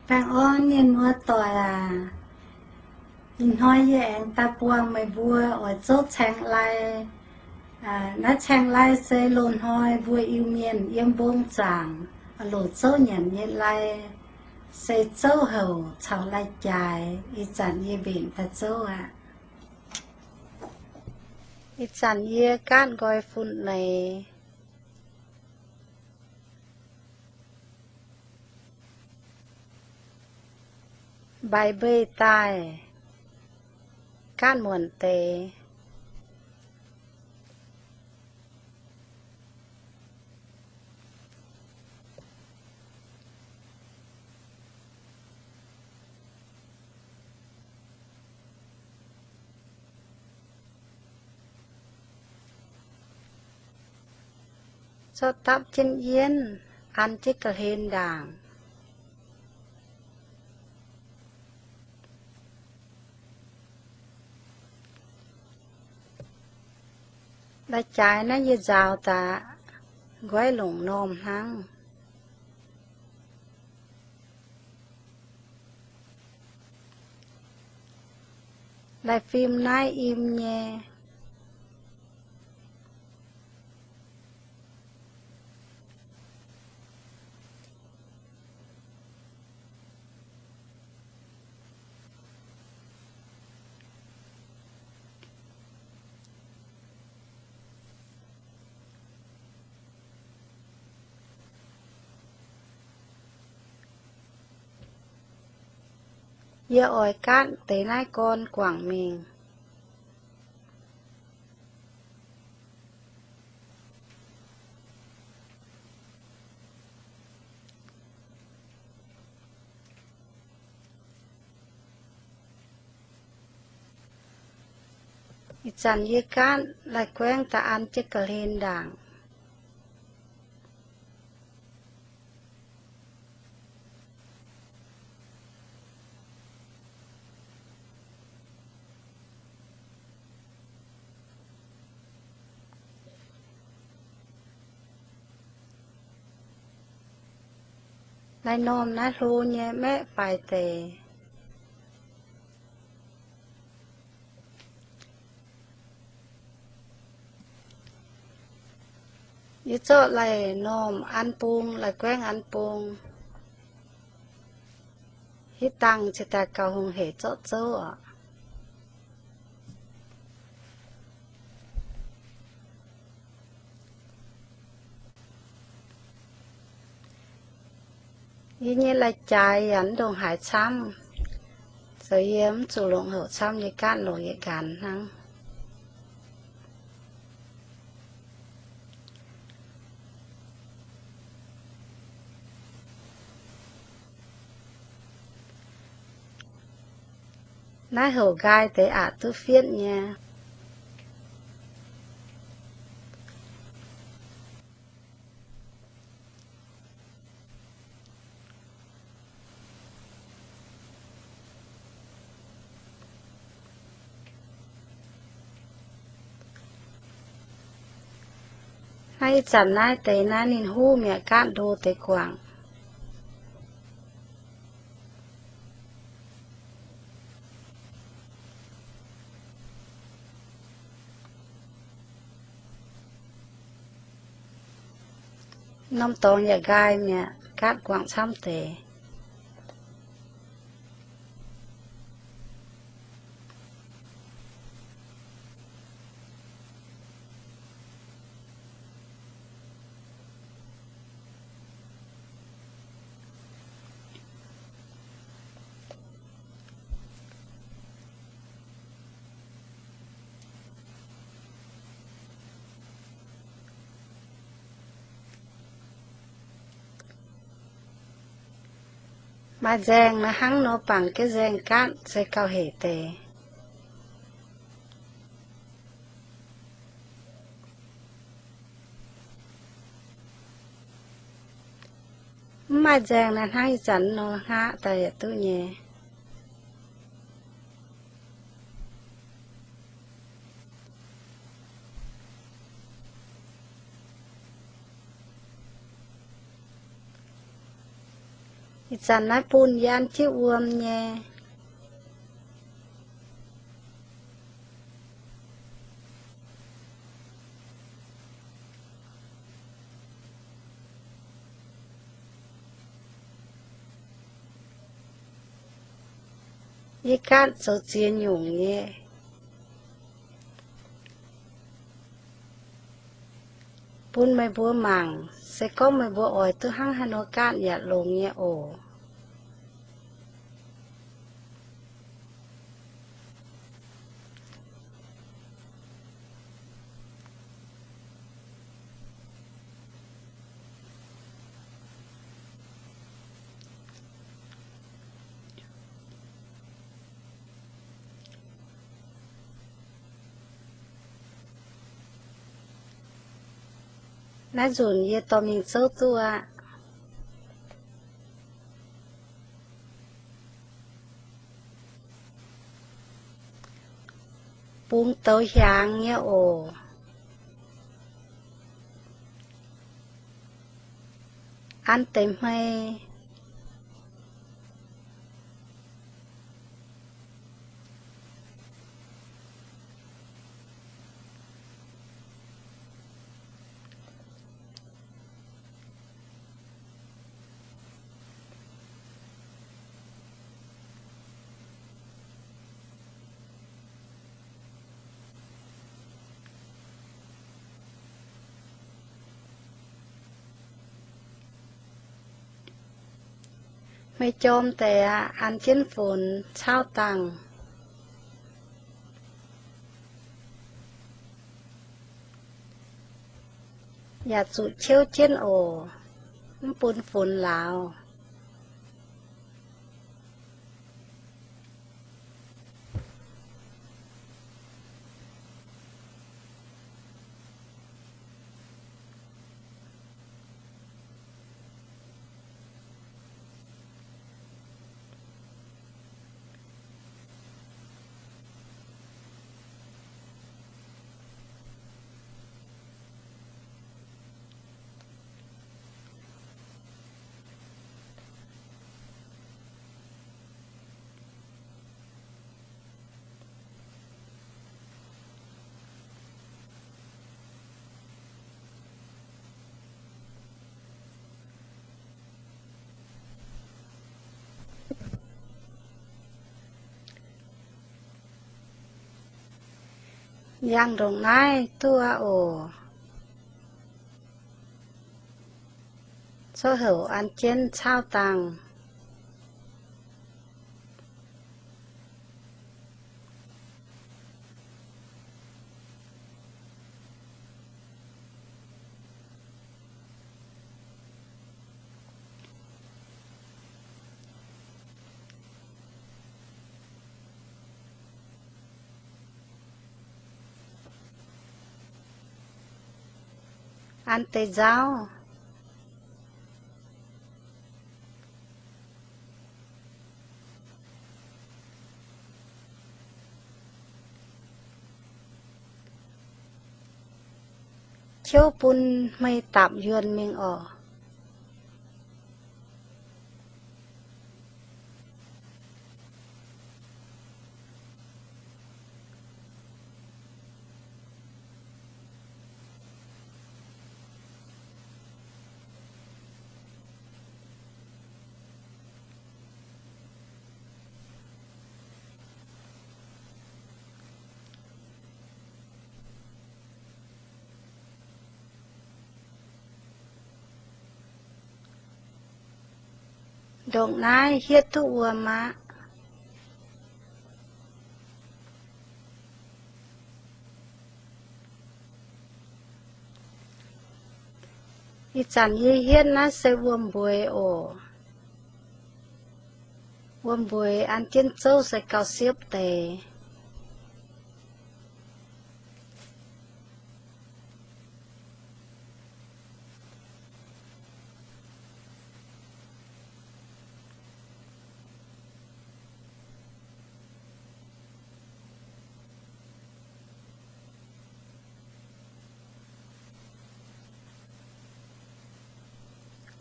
Baengh orn mienh muoz-doic aac, ih hnoi yie aengx daaih buangh meih mbuo oix zouv caeng lai. Naaiv caeng lai se loz-hnoi mbuo Iu-Mienh yiem mbong zaangc oix loc zouv nyanc nyei lai, se zouv houc caux lai-jaaix. Ih zanc yie mbenc daaih zouv aqv. Ih zanc yie gaatv nqoi fun-neix, mbaix mbei daaih, gaatv muonc deix. Zorqv dapv jienv yienv, an jienv ga'hlen ndaangc. Lai-jaaix naaiv yie nzaaux daaih, nqoi longc normh hnangv. Lai-fim naaiv im nyei. Yie oix gaatv deix naaiv gorn guangc mingh. Ih zanc yie gaatv lai-guaengv daaih an jienv ga'hlen ndaangc. Lai-normh naaiv hlo nyei, maeqv faix deix. Yie zorqv lai-normh an bung, lai-guaengv an bung, hitv dangh cingx daaih gauh hungh hec zorqv zouv oc. Yie nyei lai-jaaix yaac mv ndongc haaix camv, zoux yie mv zuqc longc houc camv nyei gaatv longc yietc nqanx hnangv. Naaiv houc nqaai deix aqc duqv fietv nyei. Naaiv ih zanc naaiv deix naaiv ninh huv mi'aqv, gaatv ndo deix guangc. Norm dorngx yaac nqaai mi'aqv, gaatv guangc camv deix. Maaih nzaeng naaiv hnangv nor bangc jienv nzaeng gaatv se gauh hec deix. Mv maaih nzaeng naaiv hnangv ih zanc nor hngaqv daaih yaac duqv nyei. Ih zanc naaiv bun yie an jienv wuom nyei. Yie gaatv zoux ziex nyungc nyei, bun meih mbuo mangc. Se gorngv meih mbuo oix duqv hnangv haaix nor gaatv yaac longx nyei oc. Naaiv nzunc yie dorh mingh zouv duqv aqv. Bungx douz hiaangx nyei oc. An deix hmei. Hmei jorm deix aqv, an jienv funx caauv dangh, yaac zuqc qouv jienv oc, mv bun funx lauz. Yangh ndongc naaiv duqv aqv oc. Zorqv houc an jienv caauv dangh. An deix nzauv. Qouv bun hmei dapc yuonh mingh oc. Ndongc naaiv hietv duqv wuom aqv. Ih zanc yie hietv naaiv se wuom-mbueix oc. Wuom-mbueix an jienv zouv se gauh siepv deix.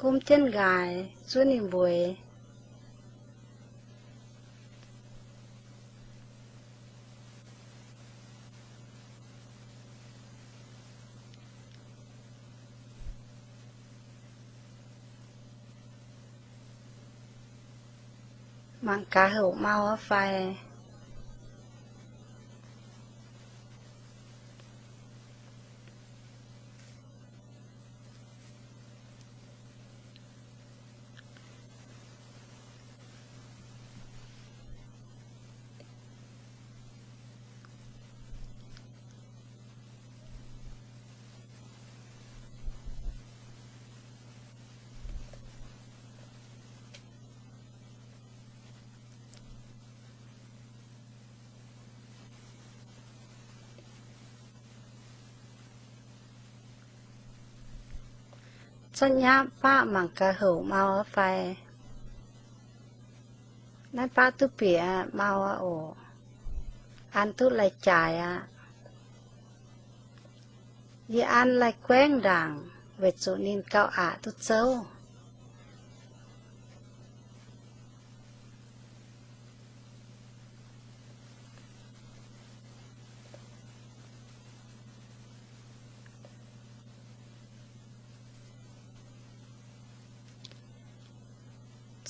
Gomv jienv nqaaix zuov ninh mbueix. Mangc gaax houc mau fai. Zorqv nyapv baqv mangc gaax houc mau fai. Naaiv baqv duqv bieqc aqv, mau aqv oc. An duqv lai-jaaix aqv. Yie an lai-guaengv ndaangc weic zuqc ninh gauh aqc duqv zouv.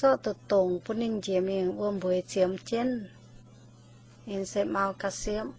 Zorqv dongh dongc bun ninh njiec mingh wuom-mbueix ziemx jienv, ninh se mau ga'siepv.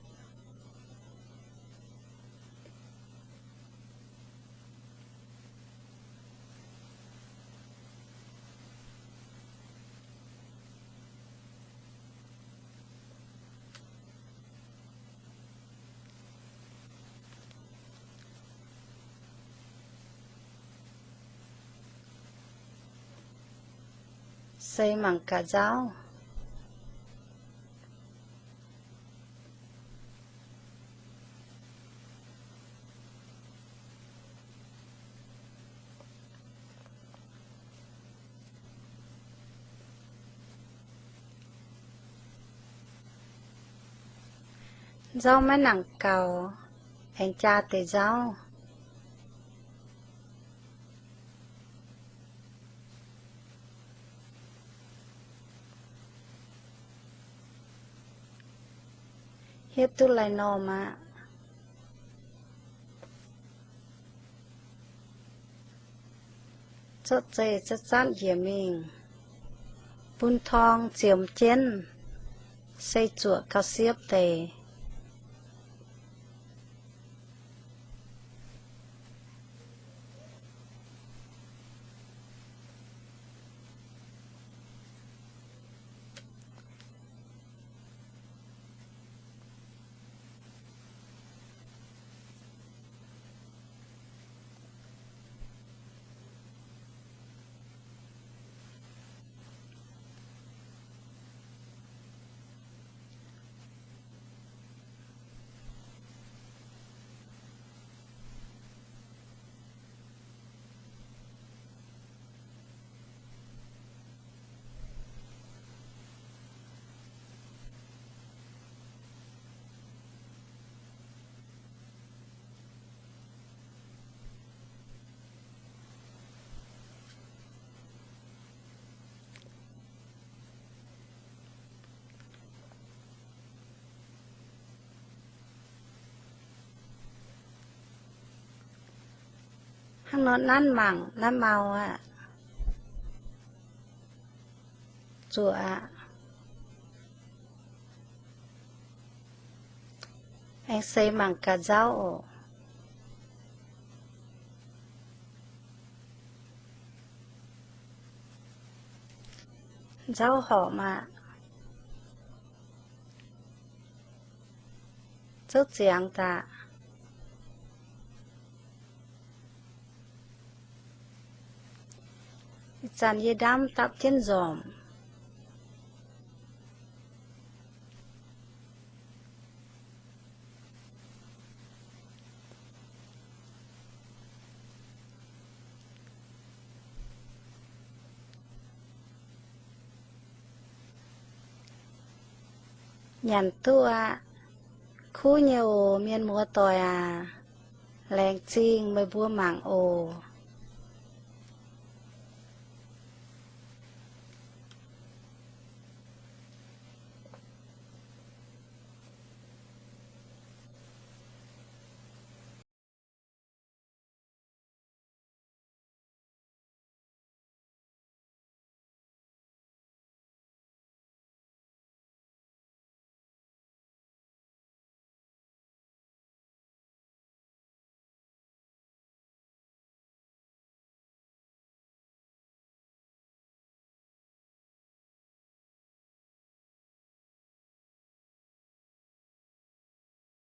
Se mangc gaax nzauv. Nzauv maiv nangc gaux, aengx jaa deix nzauv. Hietv duqv lai normh aqv. Zorqv zeih zatv zatv njiec mingh, bun torng ziemx jienv, se zuoqc gauh siepv deix. Hnangv nor nanv mangc naaiv mau aqv. Zuoqc aqv. Aengx seix mangc gaax nzauv oc. Nzauv horpc aqv. Zouv ziangx daaih. Ih zanc yie ndamv dapv jienv nzormc. Nyanc duqv aqv. Kuv nyei oc, mienh muoz-doic aac. Laengz zingh meih mbuo mangc oc.